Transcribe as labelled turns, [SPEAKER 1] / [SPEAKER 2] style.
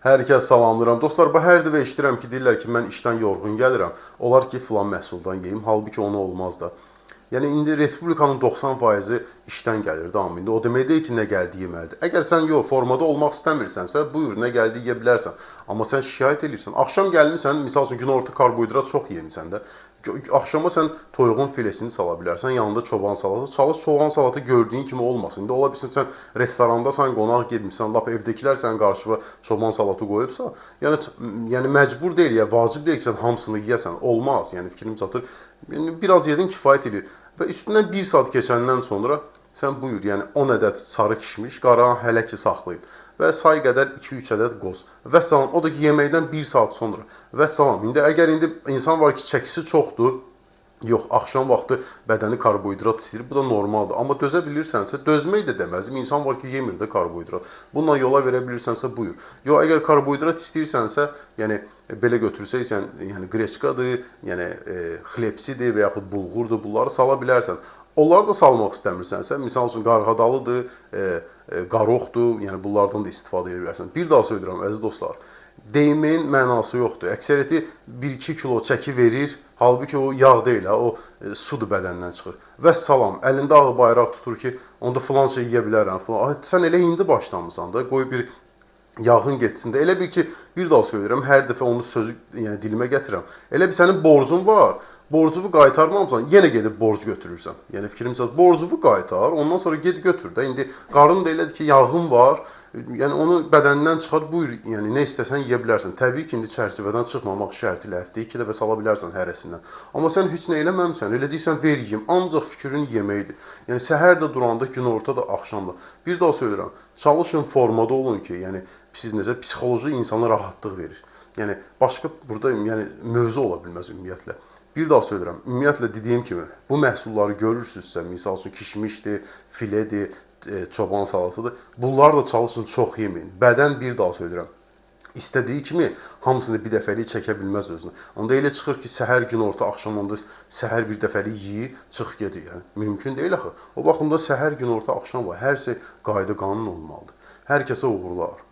[SPEAKER 1] Hər kəs salamlayıram. Dostlar, bu hər dəfə eşidirəm ki, deyirlər ki, mən işdən yorğun gəlirəm. Olar ki, filan məhsuldan yeyim. Halbuki onu olmaz da. Yəni indi respublikanın 90%-i işdən gəlir də amma indi o demək deyil ki, nə gəldi yeməlidir. Əgər sən yox formada olmaq istəmirsənsə, buyur, nə gəldi yeyə bilərsən. Amma sən şikayət eləyirsən. Axşam gəlmisən, misal üçün günorta karbohidrat çox yemisən də. Axşama sən toyuğun filesini sala bilərsən, yanında çoban salatı. Çalış çoban salatı gördüyün kimi olmasın. İndi ola bilsin sən restorandasan, qonaq getmisən, lap evdəkilər sənin qarşına çoban salatı qoyubsa, yəni məcbur deyil, ya vacib deyil ki, sən hamısını yeyəsən. Olmaz. Yəni fikrim çatır. Yəni biraz yedin kifayət eləyir. Və üstündən 1 saat keçəndən sonra sən buyur, yəni 10 ədəd sarı kişmiş, qara hələ ki saxlayın. Və say qədər 2-3 ədəd qoz. Və salam, o da ki yeməkdən 1 saat sonra. Və salam. İndi əgər indi insan var ki, çəkisi çoxdur, yox, axşam vaxtı bədəni karbohidrat istəyir. Bu da normaldır. Amma dözə bilirsənsə, dözmək də deməzdim. İnsan var ki, yemir də karbohidrat. Bununla yola verə bilirsənsə, buyur. Yox, əgər karbohidrat istəyirsənsə, yəni belə götürsək sən, yəni qreçkadır, yəni xlepsidir və yaxud bulğurdur, bunları sala bilərsən. Onları da salmaq istəmirsənsə, misal üçün qarğadalıdır, qaroxdur, yəni bunlardan da istifadə edə bilərsən. Bir daha söyləyirəm əziz dostlar. Deyimin mənası yoxdur. Əksəriyyəti 1-2 kilo çəki verir, halbuki o yağ deyil, ha, o sudur bədəndən çıxır. Və salam, əlində ağ bayraq tutur ki, onda filan şey yeyə bilərəm filan. Ay, sən elə indi başlamısan da, qoy bir yağın getsin də. Elə bil ki, bir daha söyləyirəm, hər dəfə onu sözü yəni dilimə gətirirəm. Elə bir sənin borcun var. Borcunu qaytarmamısan, yenə gedib borc götürürsən. Yəni fikrim çatır. Borcunu qaytar, ondan sonra get götür də. İndi qarın da elədir ki, yağın var. Yəni onu bədənindən çıxar, buyur, yəni nə istəsən yeyə bilərsən. Təbii ki, indi çərçivədən çıxmamaq şərti ilə həftəyə 2 dəfə sala bilərsən hərəsindən. Amma sən heç nə eləməmisən. Elə deyirsən ver yeyim. Ancaq fikrin yeməkdir. Yəni səhər də duranda, günorta da, axşam da. Bir daha söyləyirəm. Çalışın formada olun ki, yəni siz necə psixoloji insana rahatlıq verir. Yəni başqa burada yəni mövzu ola bilməz ümumiyyətlə. Bir daha söyləyirəm, ümumiyyətlə dediyim kimi bu məhsulları görürsünüzsə, misal üçün kişmişdir, filedir, çoban salatıdır. Bunları da çalışın çox yeməyin. Bədən bir daha söyləyirəm, istədiyi kimi hamısını bir dəfəlik çəkə bilməz özünə. Onda elə çıxır ki, səhər, günorta, axşam onda səhər bir dəfəlik yeyir, çıx gedir. Yəni mümkün deyil axı. O baxımdan səhər, günorta, axşam var. Hər şey qayda qanun olmalıdır. Hər kəsə uğurlar.